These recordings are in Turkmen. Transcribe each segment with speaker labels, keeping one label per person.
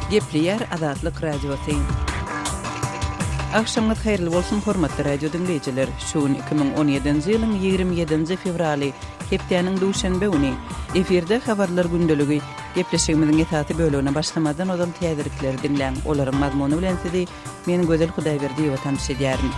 Speaker 1: Gepleýär Azatlyk Radiosy. Agşamyňyz haýyrly bolsun, hormatly radio diňleýjiler! Şu gün 2017-nji ýylyň 27-nji fewraly, hepdäniň duşenbe güni. Efirde Habarlar gündeligi. Gepleşigimiziň esasy bölegine başlamazdan ozal täzelikleri diňläň. Olaryň mazmuny bilen sizi men Gözel Hudaýberdiýewa tanyş edýärin.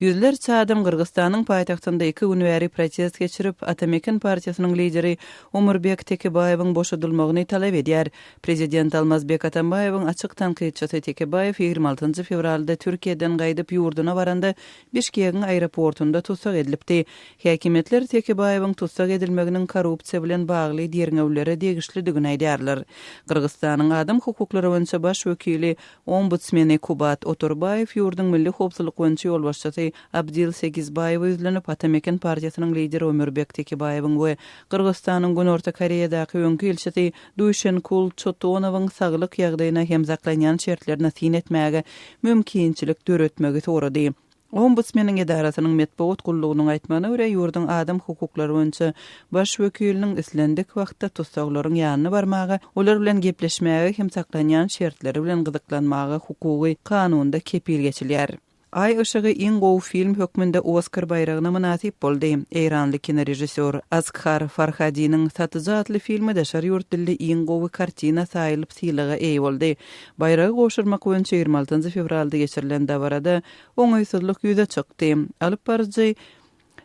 Speaker 1: Ýüzlerçe adam Gyrgyzystanyň paýtagtynda iki gün bäri protest geçirip, Ata Meken partiýasynyň lideri Omurbek Tekebaýewiň boşadylmagyny talap edýär. Prezident Almazbek Atambaýewiň açyk tankytçysy Tekebaýew 26 fewralda Türkiýeden gaýdyp ýurduna baranda Bişkegiň aeroportunda tussag edilipdi. Häkimiýetler Tekebaýewiň tussag edilmeginiň korrupsiýa bilen bagly derňewlere degişlidigini aýdýarlar. Gyrgyzystanyň adam hukuklary boýunça baş wekili Ombudsmeni Kubat Otorbaýew ýurduň milli howpsuzlyk boýunça ýolbaşçysy Abdil Segizbaýewe ýüzlenip, Ata-Meken partiýasynyň lideri Ömürbek Tekebaýewiň we Gyrgyzystanyň Günorta Koreýadaky öňki ilçisi Duýşenkul Çotonowyň saglyk ýagdaýyna hem saklanýan şertlerine syn etmäge mümkinçilik döretmegi sorady. Ombudsmeniň edarasynyň metbugat gullugynyň aýtmagyna görä, ýurduň adam hukuklary boýunça baş wekiliniň islendik wagtda tussaglaryň ýanyna barmaga, olar bilen gepleşmäge hem saklanýan şertleri bilen gyzyklanmaga hukugy kanunda kepil geçilýär. Aý yşygy iň gowy film hökmünde Oskar baýragyna mynasyp boldy. Eýranly kinorežissýor Asghar Farhadiniň Satyjy atly filmi daşary ýurt dilli iň gowy kartina saýylyp sylaga eýe boldy. Baýragy gowşurmak boýunça 26 njy fewralda geçirilen dabarada oňaýsyzlyk ýüze çykdy. Alyp baryjy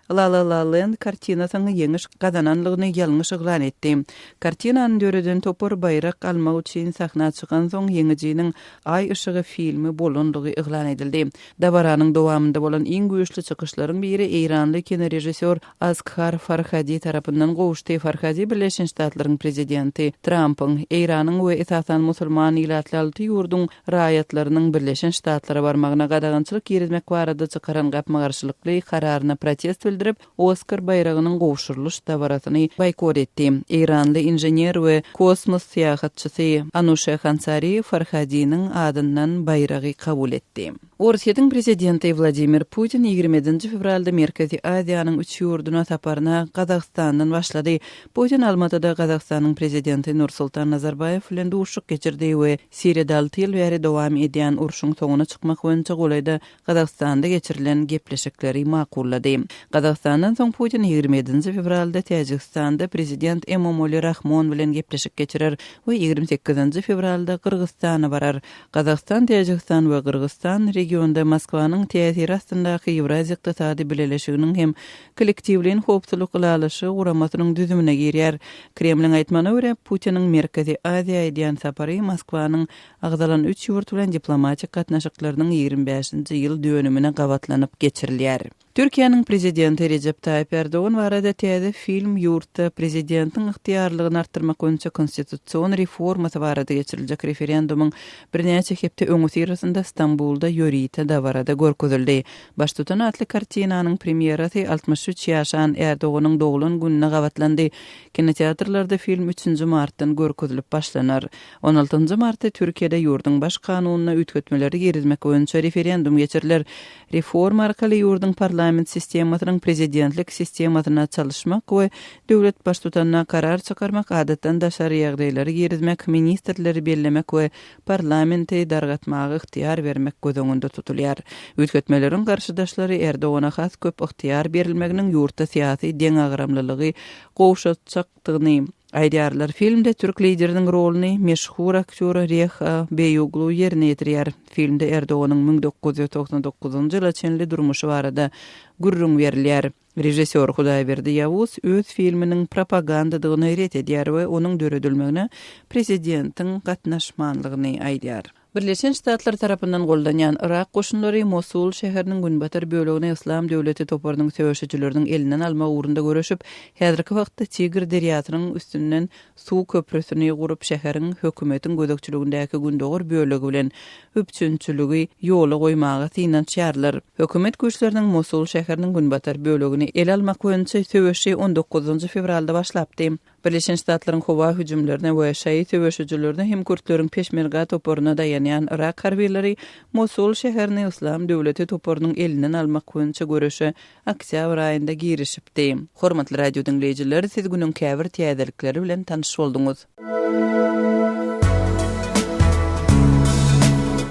Speaker 1: La La La Land kartinasynyň ýeňiş gazananlygyny ýalňyş yglan etdi. Kartinany döreden topar baýrak almak üçin sahna çykansoň ýeňijiniň Aý yşygy filmi bolanlygy yglan edildi. Dabaranyň dowamynda bolan iň güýçli çykyşlaryň biri eýranly kinorežissýor Asghar Farhadi tarapyndan gowuşdy. Farhadi Birleşen Ştatlaryň prezidenti Trampyň, Eýranyň we esasan musulman ilatly alty ýurduň raýatlarynyň Birleşen Ştatlara barmagyna gadagançylyk girizmek barada çykaran gapma-garşylykly kararyna protest bildirip, Oskar baýragynyň gowşurylyş dabarasyny boýkot etdi. Eýranly inžener we kosmos syýahatçysy Anuşe Hansari Farhadiniň adyndan baýragy kabul etdi. Orsýetiň prezidenti Wladimir Putin 27-nji fewralda Merkezi Aziýanyň üç ýurduna saparyna Gazagystandan başlady. Putin Almatyda Gazagystanyň prezidenti Nursultan Nazarbaýew bilen duşuşyk geçirdi we Siriýada alty ýyl bäri dowam edýän urşuň soňuna çykmak boýunça golaýda Gazagystanda geçirilen gepleşikleri makullady. Gazagystandan soň Putin 27-nji fewralda Täjigistanda prezident Emomali Rahmon bilen gepleşik geçirer we 28-nji fewralda Gyrgyzystana barar. Gazagystan, Täjigistan we Gyrgyzystan regionda Moskwanyň täsiri astyndaky Ýewraziýa Ykdysady Bileleşiginiň hem Kollektiwleýin howpsuzlyk ylalaşygy guramasynyň düzümine girýär. Kremliň aýtmagyna görä, Putiniň Merkezi Aziýa edýän sapary Moskwanyň agzalan üç ýurt bilen diplomatik gatnaşyklarynyň 25-nji ýyl dönümine gabatlanyp geçirilýär. Türkiýäniň Prezidenti Rejep Taýyp Ärdogan barada täze film ýurtda prezidentiň ygtyýarlygyny artdyrmak boýunça konstitusion reformasy barada geçiriljek referendumyň birnäçe hepde öňüsyrasynda Stambulda ýörite dabarada görkezildi. Baştutan atly kartinanyň premýerasy 63 ýaşan Ärdoganyň doglan gününe gabatlandy. Kinoteatrlarda film üçünji martdan görkezilip başlanar. On altynjy martda Türkiýede ýurduň Baş kanunyna üýtgetmeleri girizmek boýunça referendum geçiriler. Reforma arkaly ýurduň parlament sistemasynyň prezidentlik sistemasyna çalyşmak we döwlet baştutanyna karar çykarmak, adatdan daşary ýagdaýlary girizmek, ministrleri bellemek we parlamenti dargatmaga ygtyýar bermek göz öňünde tutulýar. Üýtgetmeleriň garşydaşlary Erdogana has köp ygtyýar berilmeginiň ýurtda syýasy deňagramlylygy gowşatjakdygyny aýdýarlar. Filmde türk lideriniň roluny meşhur aktýor Reha Beýoglu ýerine ýetirýär. Filmde Erdoganyň 1999-njy ýyla çenli durmuşy barada gürrüň berilýär. Režissýor Hudaýberdi Ýawuz öz filminiň propagandadygyny ret edýär we onuň döredilmegine prezidentiň gatnaşmanlygyny aýdýar. Birleşen Ştatlar tarapyndan goldanýan Yrak goşunlary Mosul şäheriniň günbatar bölegini Yslam döwleti toparynyň söweşijileriniň elinden almak ugrunda göreşip, häzirki wagtda Tigr derýasynyň üstünden suw köprüsini gurup, şäheriň hökümetiň gözegçiligindäki gündogar bölegi bilen üpjünçiligi ýola goýmaga synanyşýarlar. Hökümet güýçleriniň Mosul şäheriniň günbatar bölegini ele almak boýunça söweşi on dokuzynjy fewralda başlapdy. Birleşen Ştatlaryň howa hüjümlerine we şaýy söweşijilerine hem kürtleriň Peşmerga toparyna daýanýan yrak harbylary Mosul şäherini Yslam döwleti toparynyň elinden almak boýunça göreşe oktýabr aýynda girişipdi. Hormatly radio diňleýjiler, siz günüň käbir täzelikleri bilen tanyş bolduňyz.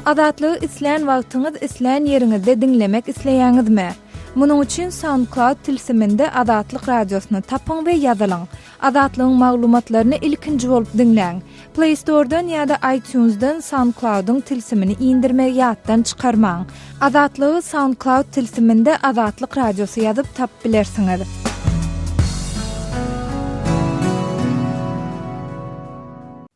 Speaker 2: Azatlygy islän wagtyňyz, islän ýeriňizde diňlemek isleýäňizmi? Munuň üçin SoundCloud tilsiminde Azatlyk Radiosyny tapyň we ýazylyň. Azatlygyň maglumatlaryny ilkinji bolup diňläň. Play Store-dan ýa-da iTunes-dan SoundCloud-yň tilsimini indirmegi ýatdan çykarmaň. Azatlygy SoundCloud tilsiminde Azatlyk Radiosy ýazyp tapyp bilersiňiz.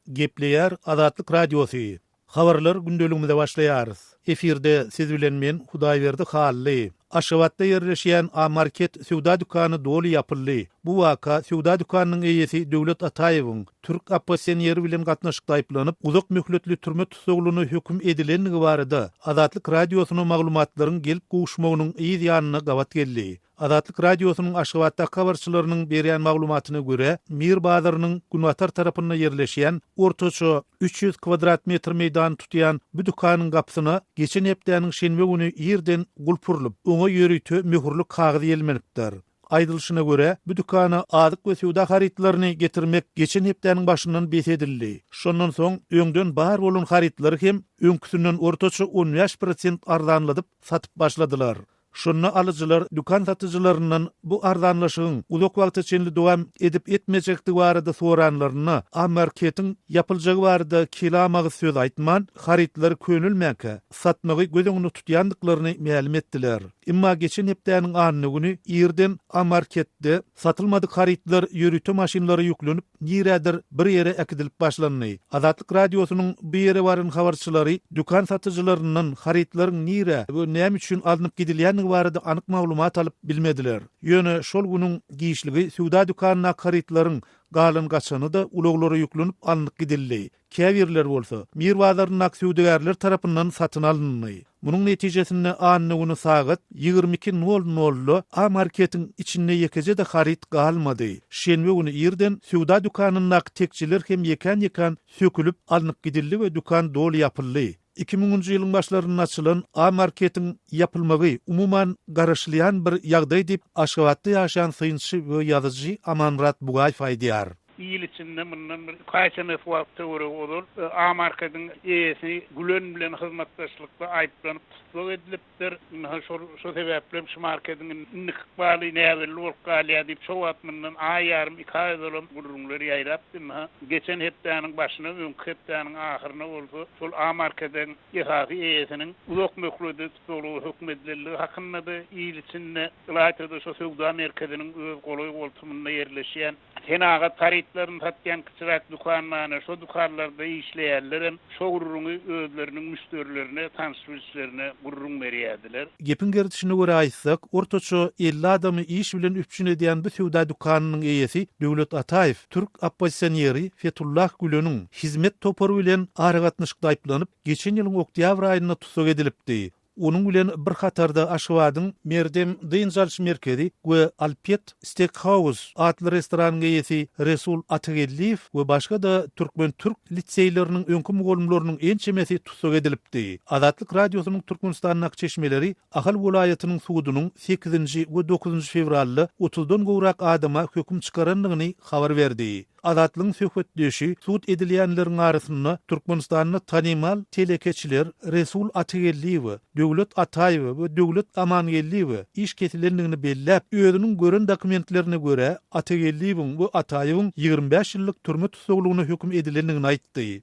Speaker 3: Gepleýär Azatlyk Radiosy. Habarlar gündeligimize başlaýarys. Efirde siz bilen men Hudaýberdi Hally. Aşgabatda ýerleşýän A Market söwda dükany doly ýapyldy. Bu waka söwda dükanynyň eýesi Döwlet Ataýewiň türk oppozisioneri bilen gatnaşykda aýyplanyp, uzak möhletli türme tussaglygyna höküm edilendigi barada Azatlyk Radiosyna maglumatlaryň gelip gowuşmagynyň yz ýanyna gabat geldi. Azatlyk Radiosynyň Aşgabatdaky habarçylarynyň berýän maglumatyna görä, Mir bazarynyň günbatar tarapynda ýerleşýän, ortaça 300 kwadrat metr meýdany tutýan bu dükanyň gapysyna geçen hepdäniň şenbe güni irden gulp urlup, oňa ýörite möhürli kagyz ýelmenipdir. Aýdylyşyna görä, bu dükana azyk we söwda harytlaryny getirmek geçen hepdäniň başyndan bes edildi. Şondan soň öňden bar bolan harytlary hem öňküsinden ortaça 15 prosent arzanladyp satyp başladylar. Şonda alyjylar dükan satyjylaryndan bu arzanlaşygyň uzak wagta çenli dowam edip-etmejekdigi barada soranlarynda, A-marketiň ýapyljagy barada kelamagyz söz aýtman, harytlary könelmänkä satmagy göz öňünde tutýandyklaryny mälim etdiler. Emma geçen hepdäniň anna güni irden A-marketde satylmadyk harytlar ýörite maşynlara ýüklenip, nirädir bir ýere äkidilip başlandy. Azatlyk Radiosynyň bu ýere baran habarçylary dükan satyjylaryndan harytlaryň nirä we näme üçin alnyp gidilýändigi barada anyk maglumat alyp bilmediler. Ýöne şol günüň giçligi söwda dükanyndaky harytlaryň galan-gaçany-da ulaglara ýüklenip alnyp gidildi. Käbirleri bolsa, Mir bazaryndaky söwdagärler tarapyndan satyn alyndy. Munuň netijesinde anna güni sagat 22 nol nolda A marketiň içinde ýekeje-de haryt galmady. Şenbe güni irden söwda dükanyndaky tekjeler hem ýekän-ýekän sökülip alnyp gidildi we dükan doly ýapyldy. Iki müňünji ýylyň başlarynda açylan A marketiň ýapylmagy umuman garaşylýan bir ýagdaý diýip, Aşgabatda ýaşaýan synçy we ýazyjy Amanmyrat Bugaýew aýdýar.
Speaker 4: Ýyl içinde mundan bir iki aý çemesi wagt töweregi ozal A-Marketiň eýesi Gülen bilen hyzmatdaşlykda aýyplanyp tussag edilipdir. Ynha şol şo sebäpli hem şu marketiň indiki ykbaly näbelli bolup galýar diýip şo wagt mundan aý ýarym, iki aý ozalam gürrüňler ýaýrapdy. Ynha geçen hepdäniň başyna, öňki hepdäniň ahyryna bolsa şol A-Marketiň esasy eýesiniň uzak möhlete tussaglyga höküm edilendigi hakynda-da il içinde, ylaýta-da şo söwda merkeziniň öz golaý-goltumynda ýerleşýän Senagat harytlaryny satýan kiçiräk dükan bar, şo dükanlarda işleýänlerem şo gürrüňi özleriniň müşderilerine, tanyş-bilişlerine gürrüň berýärdiler.
Speaker 3: Gepiň gerdişine görä aýtsak, ortaça 50 adamy iş bilen üpjün edýän bu söwda dükanynyň eýesi Döwlet Ataýew türk oppozisioneri Fetullah Güleniň Hizmet topary bilen aragatnaşykda aýyplanyp, geçen ýylyň oktýabr aýynda tussag edilipdi. Onuň bilen bir hatarda Aşgabadyň Merdem dynç alyş merkezi we Alpet Steakhouse atly restoranyň eýesi Resul Atageldiýew we başga-da türkmen-türk litseýleriniň öňki mugallymlarynyň ençemesi tussag edilipdi. Azatlyk Radiosynyň Türkmenistandaky çeşmeleri Ahal welaýatynyň sudunyň sekizinji we dokuzynjy fewralda otuzdan gowrak adama höküm çykarandygyny habar berdi. Azatlygyň söhbetdeşi sud edilýänleriň arasynda Türkmenistanda tanymal telekeçiler Resul Atageldiýewe, Döwlet Ataýewe we Döwlet Amangeldiýewe iş kesilendigini belläp, özüniň gören dokumentlerine görä, Atageldiýewiň we Ataýewiň 25 ýyllyk türme tussaglygyna höküm edilendigini aýtdy.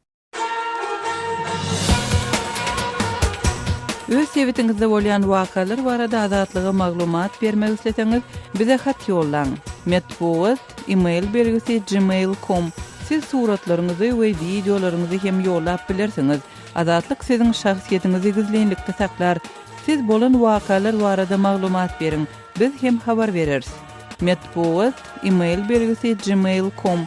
Speaker 1: Öz sebitiňizde bolýan wakalar barada Azatlyga maglumat bermek isleseňiz, bize hat ýollaň. Metbugat, e-mail belgisi gmail com. Siz suratlaryňyzy we wideolaryňyzy hem ýollap bilersiňiz. Azatlyk siziň şahsyýetiňizi gizlinlikde saklar. Siz bolan wakalar barada maglumat beriň, biz hem habar bereris. Metbugat, e-mail belgisi gmail com.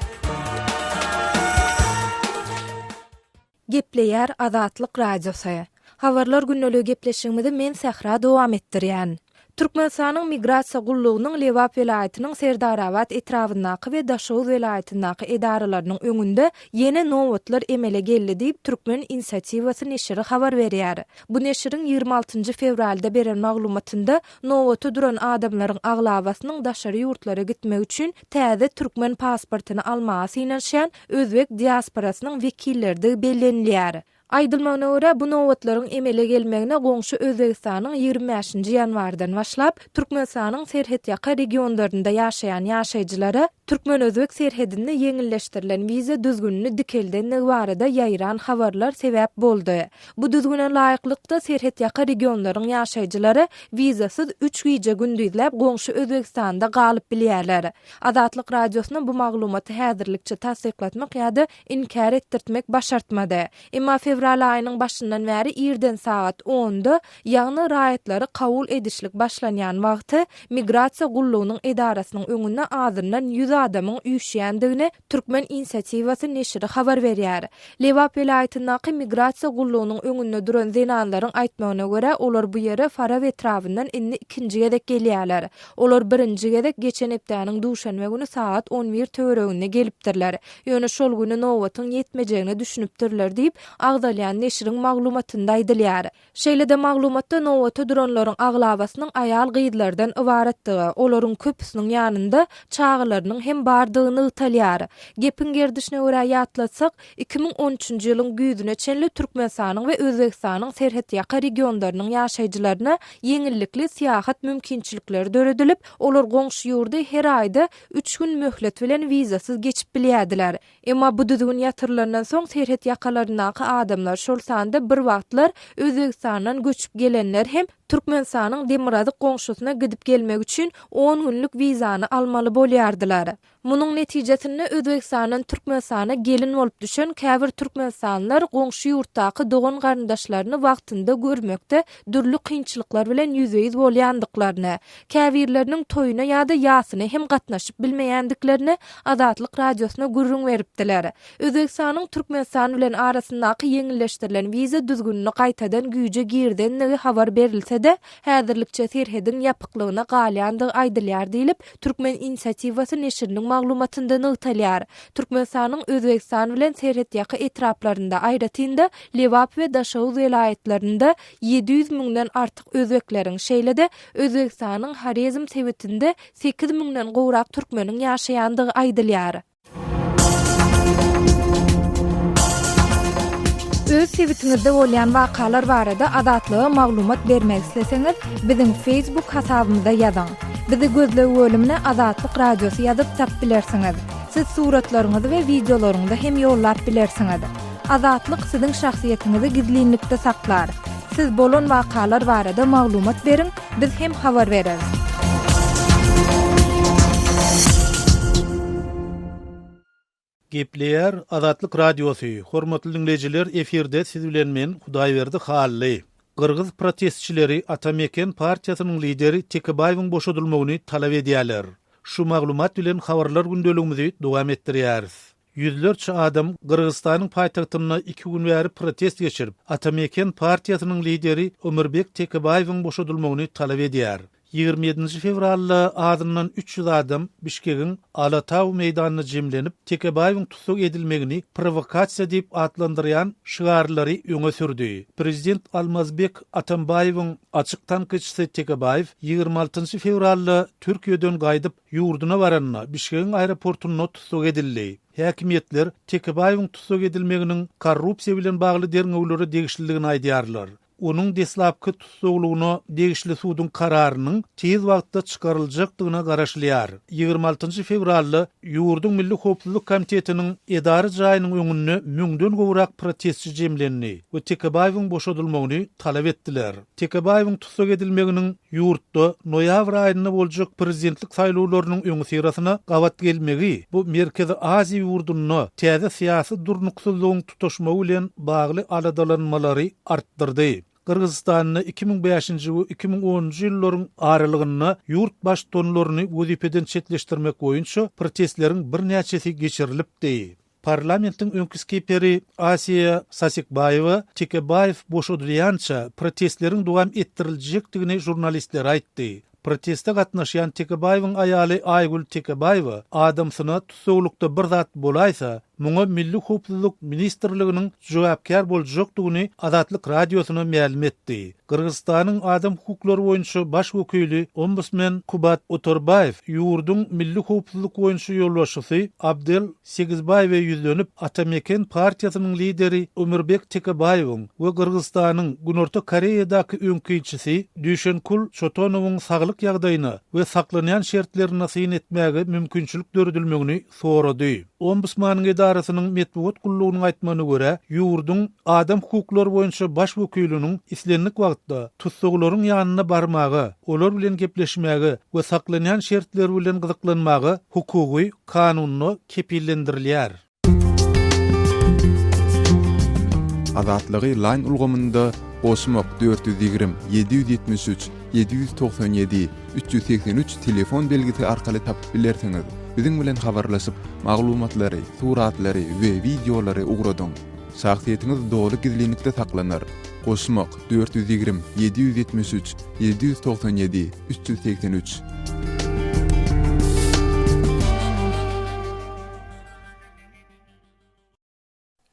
Speaker 2: Gepleýär Azatlyk Radiosy. Habarlar gündeligi gepleşigimizi men Sähra dowam etdirýän. Türkmenistanyň Migrasiýa gullugynyň Lebap welaýatynyň Serdarabat etrabyndaky we Daşoguz welaýatyndaky edaralarynyň öňünde ýene nobatlar emele geldi diýip, Türkmen inisiatiwasy neşiri habar berýär. Bu neşiriň 26 njy fewralda beren maglumatynda Nobata duran adamlaryň aglabasynyň daşary ýurtlara gitmek üçin täze türkmen pasportyny almaga synanyşýan özbek diasporasynyň wekilleridigi bellenilýär. Aýdylmagyna görä, bu nobatlaryň emele gelmegine goňşy Özbegistanyň 25-nji ýanwardan başlap, Türkmenistanyň serhetýaka regionlarynda ýaşaýan ýaşaýjylara türkmen-özbek serhedinde ýeňilleşdirilen wiza düzgünini dikeldendigi barada ýaýran habarlar sebäp boldy. Bu düzgüne laýyklykda, serhetýaka regionlaryň ýaşaýjylary wizasyz üç gije-gündizläp goňşy Özbegistanda galyp bilýärler. Azatlyk Radiosyna bu maglumaty häzirlikçe tassyklatmak ýa-da inkär etdirtmek başartmady. Emma fewral aýynyň başyndan bäri irden sagat onda, ýagny raýatlary kabul edişlik başlanýan wagty Migrasiýa gullugynyň edarasynyň öňünde azyndan ýüz adamyň üýşýändigini Türkmen inisiatiwasy neşiri habar berýär. Lebap welaýatyndaky Migrasiýa gullugynyň öňünde duran zenanlaryň aýtmagyna görä, olar bu ýere Farap etrabyndan indi ikinji gezek gelýärler. Olar birinji gezek geçen hepdäniň duşenbe güni sagat on bir töwereginde gelipdirler. Ýöne şol güni nobatyň ýetmejegine düşünipdirler diýip, agzalýan neşiriň maglumatynda aýdylýar. Şeýle-de maglumatda nobata duranlaryň aglabasynyň aýal-gyzlardan ybaratdygy, olaryň köpüsiniň ýanynda çagalarynyň hem bardygy nygtalýar. Gepiň gerdişine görä ýatlatsak, 2013-nji ýylyň güýzüne çenli Türkmenistanyň we Özbegistanyň serhetýaka regionlarynyň ýaşaýjylaryna ýeňillikli syýahat mümkinçilikleri döredilip, olar goňşy ýurdy her aýda üç gün möhlet bilen wizasyz geçip bilýärdiler. Emma bu düzgün ýatyrylandan soň serhet ýakalaryndaky adamlar, şol sanda bir wagtlar Özbegistandan göçüp gelenler hem Türkmenistanyň demirgazyk goňşusyna gidip gelmek üçin on günlük wizany almaly bolýardylar. Munuň netijesinde Özbegistandan Türkmenistana gelin bolup düşen käbir türkmenistanlylar goňşy ýurtdaky dogan-garyndaşlaryny wagtynda görmekde dürli kynçylyklar bilen ýüzbe-ýüz bolýandyklaryny, käbirleriniň toýuna ýa-da ýasyna hem gatnaşyp bilmeýändiklerini Azatlyk Radiosyna gürrüň beripdiler. Özbegistanyň Türkmenistan bilen arasyndaky ýeňilleşdirilen wiza düzgünini gaýtadan güýje girizendigi habar berilse-de, häzirlikçe serhediň ýapyklygyna galýandygy aýdylýar diýlip, Türkmen inisiatiwasy neşiriniň maglumatynda nygtalýar. Türkmenistanyň Özbegistan bilen serhetýaka etraplarynda, aýratyn-da, Lebap we Daşoguz welaýatlarynda 700 müňden artyk özbekleriň, şeýle-de Özbegistanyň Horezm sebitinde sekiz müňden gowrak türkmeniň ýaşaýandygy aýdylýar. Öz sebitiňizde bolýan wakalar barada Azatlyga maglumat bermek isleseňiz, biziň Facebook hasabymyza ýazyň. Bizi gözleg bölümine Azatlyk Radiosy ýazyp tap bilersiňiz. Siz suratlaryňyzy we wideolaryňyzy hem ýollap bilersiňiz. Azatlyk siziň şahsyýetiňizi gizlinlikde saklar. Siz bolan wakalar barada maglumat beriň, biz hem habar bereris.
Speaker 3: Gepleýär Azatlyk Radiosy, Hormatly diňleýjiler efirde siz bilen men Hudaýberdi Hally. Gyrgyz protestçileri Ata Meken partiýasynyň lideri Tekebaýewiň boşadylmagyny talap edýärler. Şu maglumat bilen habarlar gündeligimizi dowam etdirýäris. Ýüzlerçe adam Gyrgyzystanyň paýtagtynda iki gün bäri protest geçirip, Ata Meken partiýasynyň lideri Ömürbek Tekebaýewiň boşadylmagyny talap edýär. 27-nji fewralda azyndan 300 adam Bişkegiň Alatau meýdanynda jemlenip, Tekebaýewiň tussag edilmegini prowokasiýa diýip atlandyrýan şygarlary öňe sürdi. Prezident Almazbek Atambaýewiň açyk tankytçysy Tekebaýew 26-njy fewralda Türkiýeden gaýdyp, Ýurduna baranda, Bişkegiň aeroportunda tussag edildi. Häkimiýetler Tekebaýewiň tussag edilmeginiň korrupsiýa bilen bagly derňewlere degişlidigini aýdýarlar. Onuň deslapky tussaglygyna degişli suduň kararynyň tiz wagtda çykaryljakdygyna garaşylýar. 26 fewralda ýurduň Milli howpsuzlyk komitetiniň edara jaýynyň öňünde müňden gowrak protestçi jemlendi we Tekebaýewiň boşadylmagyny talap etdiler. Tekebaýewiň tussag edilmeginiň ýurtda noýabr aýynda boljak prezidentlik saýlawlarynyň öňüsyrasyna gabat gelmegi bu Merkezi Aziýa ýurdunda täze syýasy durnuksyzlygyň tutaşmagy bilen bagly aladalanmalary artdyrdy. Gyrgyzystanda 2005-nji we 2010-njy ýyllaryň aralygynda ýurt baştutanlaryny wezipeden çetleşdirmek boýunça protestleriň birnäçesi geçirilipdi. Parlamentiň öňki spikeri Asiýa Sasikbaýewa Tekebaýew boşadylýança protestleriň dowam etdiriljekdigini žurnalistlere aýtdy. Proteste gatnaşýan Tekebaýewiň aýaly Aýgül Tekebaýewa adamsyna tussaglykda bir zat bolaýsa, Muňa Milli howpsuzlyk ministrliginiň jogapkär boljakdygyny Azatlyk Radiosyna mälim etdi. Gyrgyzystanyň adam hukuklary boýunça baş wekili, ombudsmen Kubat Otorbaýew ýurduň milli howpsuzlyk boýunça ýolbaşçysy Abdel Segizbaýewe ýüzlenip, Ata-Meken partiýasynyň lideri Ömürbek Tekebaýewiň we Gyrgyzystanyň Günorta Koreýadaky öňki ilçisi Düýşenkul Çotonowyň saglyk ýagdaýyna we saklanýan şertlerine syn etmäge mümkinçilik döredilmegini sorady. Ombudsmanyň edarasynyň metbugat gullugynyň aýtmagyna görä, ýurduň adam hukuklary boýunça baş wekiliniň islendik wagtda tussaglaryň ýanyna barmaga, olar bilen gepleşmäge we saklanýan şertleri bilen gyzyklanmaga hukugy kanunda kepillendirilýär.
Speaker 5: Azatlygy Line ulgamynda goşmak 420 773 797 383 telefon belgisi arkaly tapyp bilersiňiz. Biziň bilen habarlaşyp, maglumatlary, suratlary we wideolary ugradyň. Şahsyýetiňiz doly gizlinlikde saklanar. Goşmak 420 773 797 383.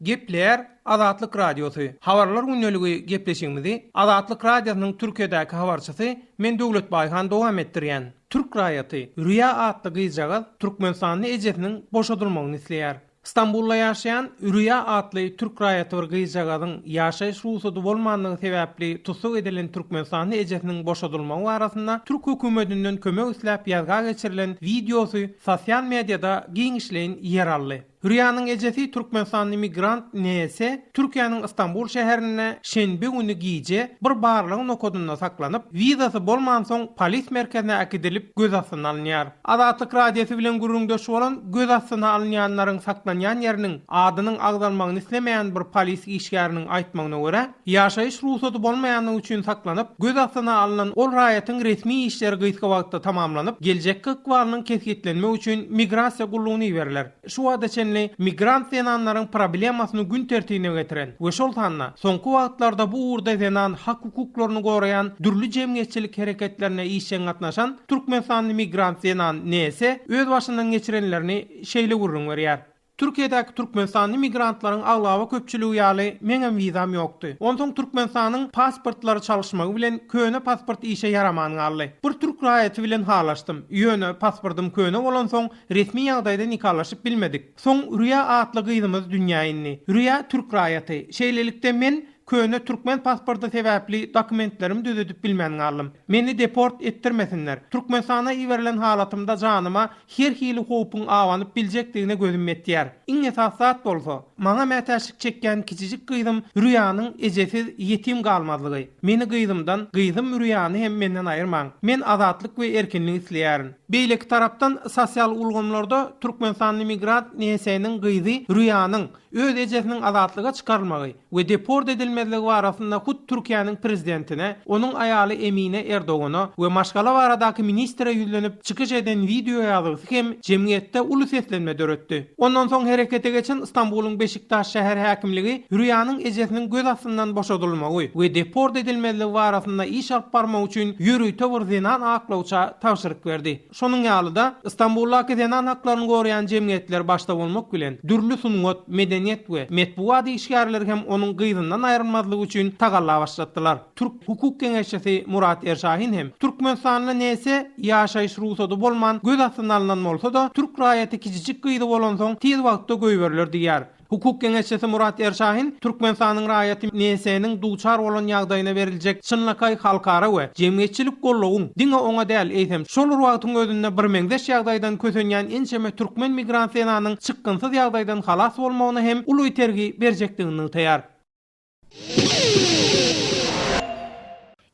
Speaker 6: Gepleýär Azatlyk Radiosy, Habarlar gündeligi gepleşigimizi Azatlyk Radiosynyň Türkiýedäki habarçysy men Döwlet Baýhan dowam etdirýän. Türk raýaty Rüýa atly gyzjagaz türkmenistanly ejesiniň boşadylmagyny isleýär. Stambulda ýaşaýan Rüýa atly türk raýaty bir gyzjagazyň ýaşaýyş rugsady bolmandygy sebäpli tussag edilen türkmenistanly ejesiniň boşadylmagy barasynda türk hökümetinden kömek isläp ýazga geçirilen wideosy sosial mediada giňişleýin ýer aldy. Rüýanyň ejesi türkmenistanly migrant NS. Türkiýäniň Stambul şäherinde şenbe güni gije bir barlag nokadynda saklanyp, wizasy bolmansoň polis merkezine äkidilip göz astyna alynýar. Azatlyk Radiosy bilen gürrüňdeş bolan göz astyna alynýanlaryň saklanýan ýeriniň adynyň agzalmagyny islemeýän bir polis işgäriniň aýtmagyna görä, ýaşaýyş rugsady bolmaýandygy üçin saklanyp, göz astyna alnan ol raýatyň resmi işleri gysga wagtda tamamlanyp, geljekki ykbalynyň kesgitlenmegi üçin migrasiýa gullugyna iberiler. Şu wagta çenli migrant zenanlaryň problemasyny gün tertibine getiren we şol sanda soňky wagtlarda bu ugurda zenan hak-hukuklaryny goraýan dürli jemgyýetçilik hereketlerine işjeň gatnaşan türkmenistanly migrant zenan NS. öz başyndan geçirenlerini şeýle gürrüň berýär. Türkiýedäki türkmenistanly migrantlaryň aglaba köpçüligi ýaly meňem wizam ýokdy. Onsoň Türkmenistanyň pasportlary çalyşmagy bilen köne pasport işe ýaraman galdy. Bir türk raýaty bilen halaşdym. Ýöne pasportym köne bolansoň Resmi ýagdaýda nikalaşyp bilmedik. Soň Rüýa atly gyzymyz dünýä indi. Rüýa türk raýaty. Şeýlelikde men köne türkmen pasporty sebäpli dokumentlerimi düzedip bilmän galdym. Meni deport etdirmesinler. Türkmenistana iberilen halatymda janyma her hili howpuň abanyp biljekdigine gözüm ýetýär. Iň esasy zat bolsa, maňa mätäçlik çekýän kiçijik gyzym Rüýanyň ejesiz ýetim galmazlygy. Meni gyzymdan, gyzym Rüýany hem menden aýyrmaň. Men azatlyk we erkinlik isleýärin. Beýleki tarapdan, sosial ulgamlarda türkmenistanly migrant NS-niň gyzy Rüýanyň öz ejesiniň azatlyga çykarylmagy we deport edilmezligi barasynda hut Türkiýäniň prezidentine, onuň aýaly Emine Erdogana we maşgala baradaky ministre ýüzlenip çykyş eden wideo ýazgysy hem jemgyýetde uly seslenme döretdi. Ondan soň herekete geçen Stambulyň Beşiktaş şäher häkimligi Rüýanyň ejesiniň göz astyndan boşadylmagy we deport edilmezligi barasynda iş alyp barmak üçin ýörite bir zenan aklawça tabşyryk berdi. Şonuň ýaly-da, Stambuldaky zenan haklaryny goraýan jemgyýetler başda bolmak bilen, dürli sungat, medeniýet we metbugat işgärleri hem onuň gyzyndan aýrylmazlygy üçin tagalla başlatdylar. Türk hukuk geňeşçisi Murat Erşahin hem Türkmenistanda NS ýaşaýyş rugsady bolman göz astyna alnan bolsa-da, türk raýaty kiçijik gyzy bolansoň tiz wagtda goýberiler diýýär. Hukuk geňeşçisi Murat Erşahin Türkmenistanyň raýaty NS-niň duçar bolan ýagdaýyna beriljek çynlakaý halkara we jemgyýetçilik goldawyň diňe oňa däl, eýsem, şol bir wagtyň özünde birmeňzeş ýagdaýdan kösenýän ençeme türkmen migrant zenanyň çykgynsyz ýagdaýdan halas bolmagyna hem uly itergi berjekdigini nygtaýar.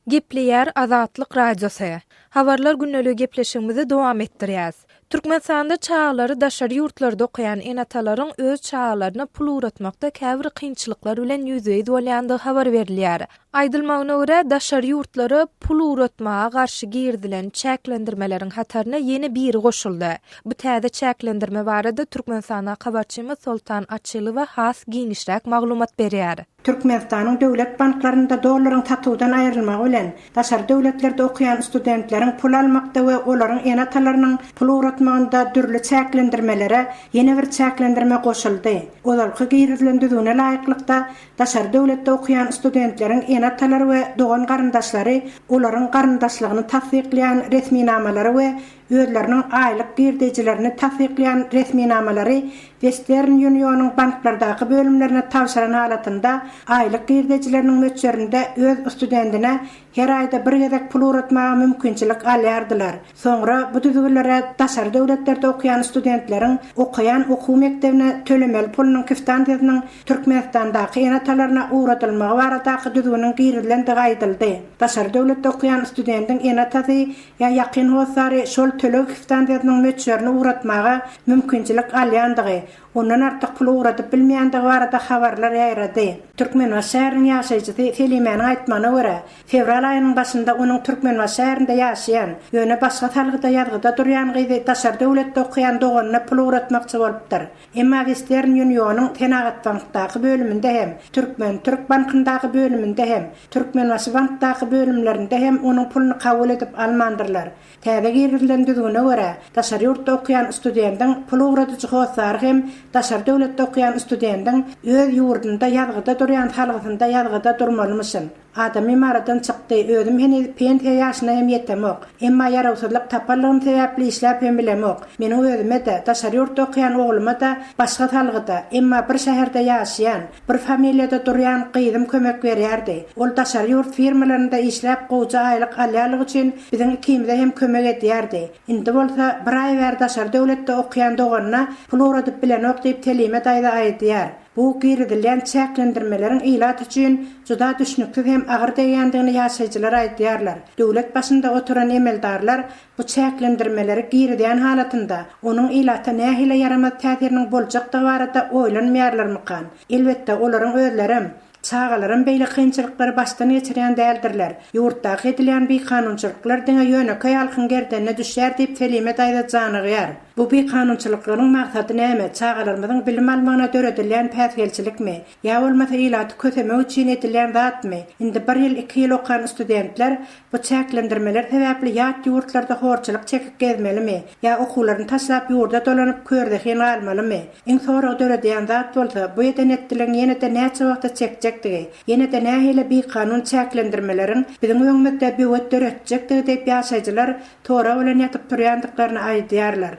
Speaker 2: Gepleýär Azatlyk Radiosy. Habarlar gündeligi gepleşigimizi dowam etdirýäs. Türkmenistanda çagalary daşary ýurtlarda okaýan ene-atalaryň öz çagalaryna pul ugratmakda käbir kynçylyklar bilen ýüzbe-ýüz bolýandygy habar berilýär. Aýdylmagyna görä, daşary ýurtlara pul ugratmaga garşy girizilen çäklendirmeleriň hataryna ýene biri goşuldy. Bu täze çäklendirme barada Türkmenistandaky habarçymyz Soltan Açylowa has giňişräk maglumat berýär.
Speaker 7: Türkmenistanyň döwlet banklarynda dollaryň satuwdan aýrylmagy bilen, daşary döwletlerde okaýan studentleriň pul almakda we olaryň ene-atalarynyň pul ugratmagynda dürli çäklendirmelere ýene bir çäklendirme goşuldy. Ozalky girizilen düzgüne laýyklykda, daşary döwletde okaýan studentleriň ene-atalary we dogan-garyndaşlary olaryň garyndaşlygyny tassyklaýan resminamalary we özleriniň aýlyk girdejilerini tassyklaýan resminamalary Western Union-yň banklardaky bölümlerine tabşyran halatynda aýlyk girdejileriniň möçberinde öz studentine her aýda bir gezek pul ugratmaga mümkinçilik alýardylar. Soňra bu düzgünlere daşary döwletlerde okaýan studentleriň okaýan okuw mekdebine tölemeli pulunyň kwitansiýasynyň Türkmenistandaky ene-atalaryna ugradylmagy baradaky düzgüniň girizilendigi aýdyldy. Daşary döwletde okaýan studentiň ene-atasy ýa ýakyn hossary şol töleg kwitansiýasynyň möçberini ugratmaga mümkinçilik alýandygy, ondan artyk pul ugradyp bilmeýändigi barada habarlar ýaýrady. Türkmenbaşy şäheriniň ýaşaýjysy Selimäniň aýtmagyna görä, fewral aýynyň başynda onuň Türkmenbaşy şäherinde ýaşaýan, ýöne başga salgyda ýazgyda durýan gyzy daşary döwletde okaýan doganyna pul ugratmakçy bolupdyr. Emma Western Union-yň Senagatbankdaky bölüminde hem, Türkmen, Türk bankyndaky bölüminde hem, Türkmenbaşy bankdaky bölümlerinde hem onuň puluny kabul edip almandyrlar. Täze girizilen düzgüne görä, daşary ýurtda okaýan studendiň pul ugradyjy hossary hem daşary döwletde okaýan studendiň öz ýurdunda ýazgyda durýan salgysynda ýazgyda durmalymyşyn. Adamym aradan çykdy, özüm heniz pensiýa ýaşyna hem ýetemok. Emma ýarawsyzlyk tapanlygym sebäpli işläp hem bilemok. Meniň özüme-de, daşary ýurtda okaýan ogluma-da başga salgyda, emma bir şäherde ýaşaýan, bir familiýada durýan gyzym kömek berýärdi. Ol daşary ýurt firmalarynda işläp gowja aýlyk alýanlygy üçin biziň ikimize hem kömek edýärdi. Indi bolsa bir aý bäri daşary döwletde okaýan doganyna pul ugradyp bilenok diýip Selime daýza aýdýar. Bu girizilýän çäklendirmeleriň ilat üçin juda düşnüksiz hem agyr degýändigini ýaşaýjylar aýdýarlar. Döwlet başynda oturan emeldarlar bu çäklendirmeleri girizýän halatynda, onuň ilata nähili ýaramaz täsiriniň boljakdygy barada oýlanmaýarlarmykan? Elbetde, olaryň özlerem, çagalaram beýle kynçylyklary başdan geçirýän däldirler. Ýurtdaky edilýän bikanunçylyklar diňe ýönekeý halkyň gerdenine düşýär diýip Selime daýza janygýar. Bu bikanunçylyklaryň maksady näme, çagalarymyzyň bilim almagyna döredilýän päsgelçilikmi? Ýa bolmasa ilaty kösemek üçin edilýän zatmy? Indi bir ýyl, iki ýyl okan studentler bu çäklendirmeler sebäpli ýat ýurtlarda horçulyk çekip gezmelimi? Ýa okuwlaryny taşlap ýurda dolanyp körzehin galmalymy? Iň sorag döredýän zat bolsa, bu eden-etdiligiň ýene-de näçe wagta çekjekdigi, ýene-de nähili bikanun çäklendirmeleriň biziň öňümizde böwet döretjekdigi diýip ýaşaýjylar sorag bilen ýatyp turýandyklaryny aýdýarlar.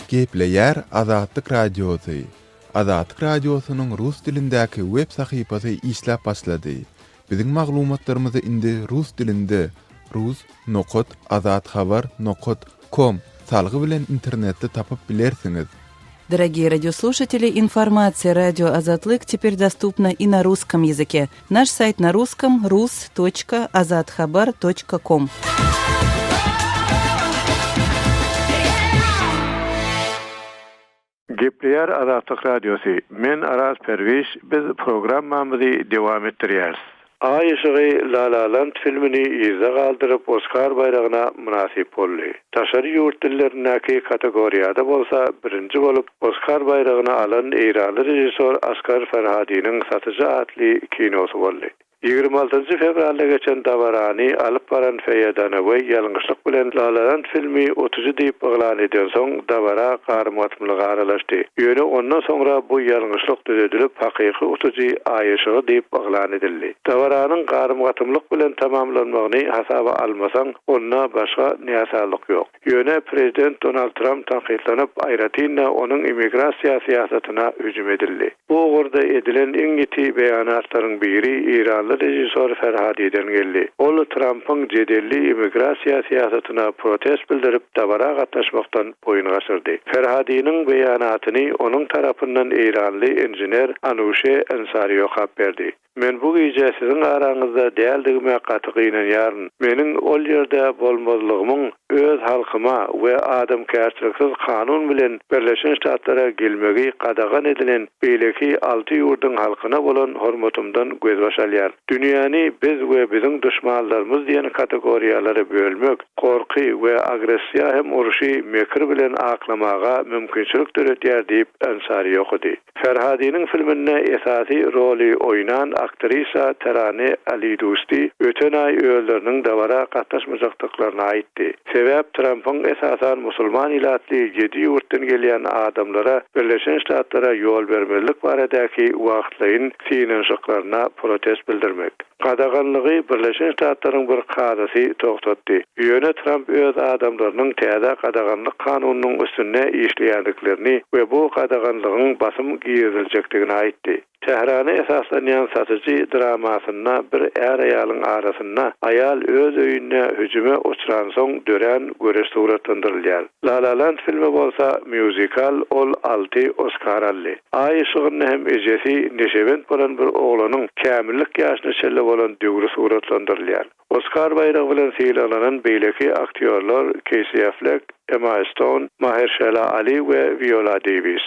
Speaker 5: Gepleýär Azatlyk Radiosy, Azatlyk Radiosynyň rus dilindäki web sahypasy işläp başlady. Biziň maglumatlarymyzy indi rus dilinde rus nokat azathabar nokat kom salgy bilen internetde tapyp bilersiňiz.
Speaker 1: Дорогие радиослушатели, информация радио Азатлык теперь доступна и на русском языке. Наш сайт на русском rus.azathabar.com.
Speaker 8: Gepleýär Azatlyk Radiosy, Men Araz Perwiş, biz programmamyzy dowam etdirýäris. Aý yşygy La La Land filmini yzda galdyryp Oskar baýragyna mynasyp boldy. Daşary ýurt dillerindäki kategoriýada bolsa birinji bolup Oskar baýragyny alan eýranly režissýor Asgar Farhadiniň Satyjy atly kinosy boldy. 26 fewralda geçen dabarany alyp baran Feýa Danaweý ýalňyşlyk bilen La La Land filmi utujy diýip yglan edensoň, dabara garym-gatymlyk aralaşdy. Ýöne ondan soňra bu ýalňyşlyk düzedilip, hakyky utujy Aý yşygy diýip yglan edildi. Dabaranyň garym-gatymlyk bilen tamamlanmagyny hasaba almasaň, onda başga näsazlyk ýok. Ýöne prezident Donald Tramp tankytlanyp, aýratyn-da onuň immigrasiýa syýasatyna hüjüm edildi. Bu ugurda edilen iň ýiti beýanatlaryň biri eýranly režissýor Ferhadiden geldi. Ol Trampyň jedelli immigrasiýa syýasatyna protest bildirip, dabara gatnaşmakdan boýun gaçyrdy. Ferhadiniň beýanatyny onuň tarapyndan eýranly inžener Anuşe Ensari okap berdi. Men bu gije siziň araňyzda däldigime gaty gynanýaryn. Meniň ol ýerde bolmazlygymyň öz halkyma we adamkärçiliksiz kanun bilen Birleşen Ştatlara gelmegi gadagan edilen beýleki alty ýurduň halkyna bolan hormatymdan gözbaş alýar. Dünýäni biz we biziň duşmanlarymyz diýen kategoriýalara bölmek, gorky we agressiýa hem urşy mekir bilen aklamaga mümkinçilik döredýär diýip, Ansari okady. Ferhadiniň filminde esasy roly oýnan aktrisa Terane Alidusti öten aý özleriniň dabara gatnaşmajakdyklaryny aýtdy. Sebäp Trampyň esasan musulman ilatly ýedi ýurtdan gelýän adamlara Birleşen Ştatlara ýol bermezlik baradaky wagtlaýyn synanyşyklaryna protest bildirmek. Gadaganlygy Birleşen Ştatlaryň bir kazysy togtatdy. Ýöne Tramp öz adamlarynyň täze gadaganlyk kanunynyň üstünde işleýändiklerini we bu gadaganlygyň basym giriziljekdigini aýtdy. Tährana esaslanýan Satyjy dramasynda bir är-aýalyň arasynda aýal öz öýünde hüjüme uçransoň dörän göreş suratlandyrylýar. La La Land filmi bolsa mýuzikal, ol alty Oskar aldy. Aý yşygynda hem ejesi neşebent bolan bir oglanyň kämillik ýaşyna çenli bolan döwri suratlandyrylýar. Oskar baýragy bilen sylaglanan beýleki aktýorlar Keýsi Afflek, Emma Stoun, Maherşela Ali we Wiola Deýwis.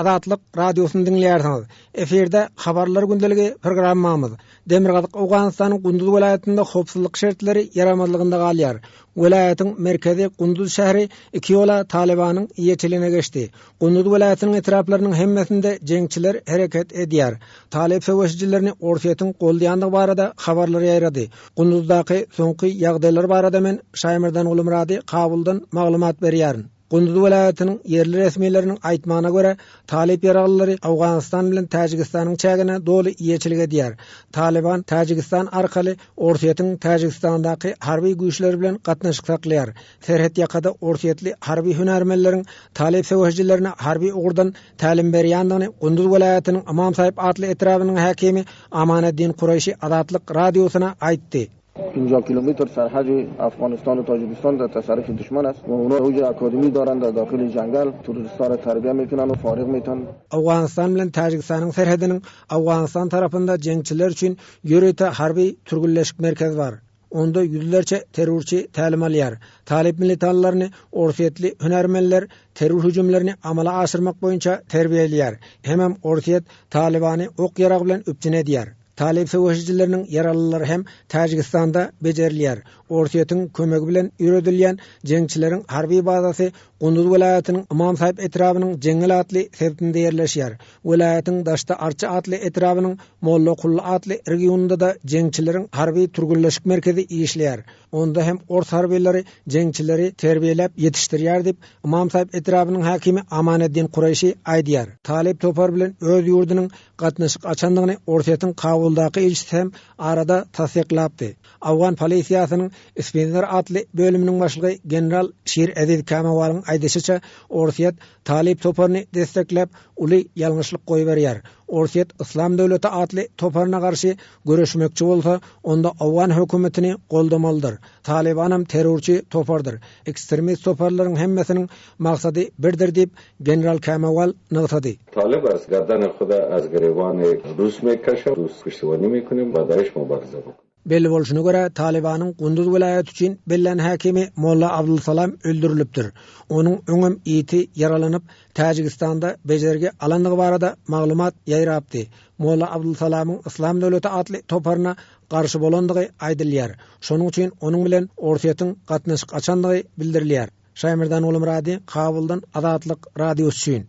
Speaker 9: Azatlyk Radiosyny diňleýärsiňiz. Efirde Habarlar gündeligi programmamyz. Demirgazyk Owganystanyň Gunduz welaýatynda howpsuzlyk şertleri ýaramazlygynda galýar. Welaýatyň merkezi Gunduz şäheri iki ýola Talybanyň eýeçiligine geçdi. Gunduz welaýatynyň etraplarynyň hemmesinde jeňçiler hereket edýär. Talyp söweşijilerini Orsýetiň goldaýandygy barada habarlar ýaýrady. Gunduzdaky soňky ýagdaýlar barada men Şaýmyrdan Gulumyrady Kabuldan maglumat berýärin. Gunduz welaýatynyň ýerli resmileriniň aýtmagyna görä, talyp ýaraglylary Owganystan bilen Täjigistanyň çägine doly eýeçilik edýär. Talyban Täjigistan arkaly Orsýetiň Täjigistandaky harby güýçleri bilen gatnaşyk saklaýar. Serhet ýakada orsýetli harby hünärmenleriň talyp söweşijilerine harby ugurdan tälim berýändigini Gunduz welaýatynyň Ymam Saýyp atly etrabynyň häkimi Amaneddin Kureýşi Azatlyk Radiosyna aýtdy.
Speaker 10: 50 kilometr serhedi Afganistan و Tacikistan در tasarruf düşman است و اونا اوج akademi دارند در داخل جنگل تروریست‌ها را تربیه میکنند و فارغ میتن.
Speaker 9: Owganystan bilen Täjigistanyň serhediniň Owganystan tarapynda jeňçiler üçin ýörite harby türgenleşik merkezi bar. Onda ýüzlerçe terrorçy tälim alýar. Talyp militanlaryny orsýetli hünärmenler terror hüjümlerini amala aşyrmak boýunça terbiýeleýär. Hemem Orsýet Talybany ok-ýarag bilen üpjün edýär. Talyp söweşijileriniň ýaralylary hem Täjigistanda bejerilýär. Orsýetiň kömegi bilen ýöredilýän jeňçileriň harby bazasy Gunduz welaýatynyň Ymam Saýyp etrabynyň Jeňňel atly sebitinde ýerleşýär. Welaýatyň Daşda Arça atly etrabynyň Molla Kully atly regionynda-da jeňçileriň harby türgenleşik merkezi işleýär. Onda hem ors harbylary jeňçileri terbiýeläp ýetişdirýär diýip, Ymam Saýyp etrabynyň häkimi Amaneddin Kureýşi aýdýar. Talyp topary bilen öz ýurdunyň gatnaşyk açandygyny Orsýetiň Kabuldaky ilçisi hem arada tassyklapdy. Owgan polisiýasynyň Isfinzer atly bölüminiň başlygy general Şir Eziz Kämewalyň aýdyşyça, Orsýet Talyp toparyny destekläp, uly ýalňyşlyk goýberýär. Orsýet Yslam döwleti atly toparyna garşy göreşmekçi bolsa, onda owgan hökümetini goldamalydyr. Talybanam terrorçy topardyr. Ekstremist toparlaryň hemmesiniň maksady birdir diýip, general Kämewal nygtady.
Speaker 11: Talyp az gerdani huda az girewani rus mekaşa, rus piştiwani mekunim va daiş mubarize bukune.
Speaker 9: Belli bolşuna görä, Talybanyň Gunduz welaýaty üçin bellän häkimi Molla Abdulsalam öldürilipdir. Onuň öňem ýiti ýaralanyp, Täjigistanda bejergi alandygy barada maglumat ýaýrapdy. Molla Abdulsalamyň Yslam döwleti atly toparyna garşy bolandygy aýdylýar. Şonuň üçin onuň bilen Orsýetiň gatnaşyk açandygy bildirilýär. Şaýmerdan Gulumyrady, Kabuldan Azatlyk Radiosy üçin.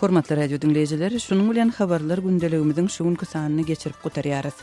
Speaker 1: Hormatly radio diňleýjiler, şunuň bilen habarlar gündeligimiziň şu günki sanyny geçirip gutarýarys.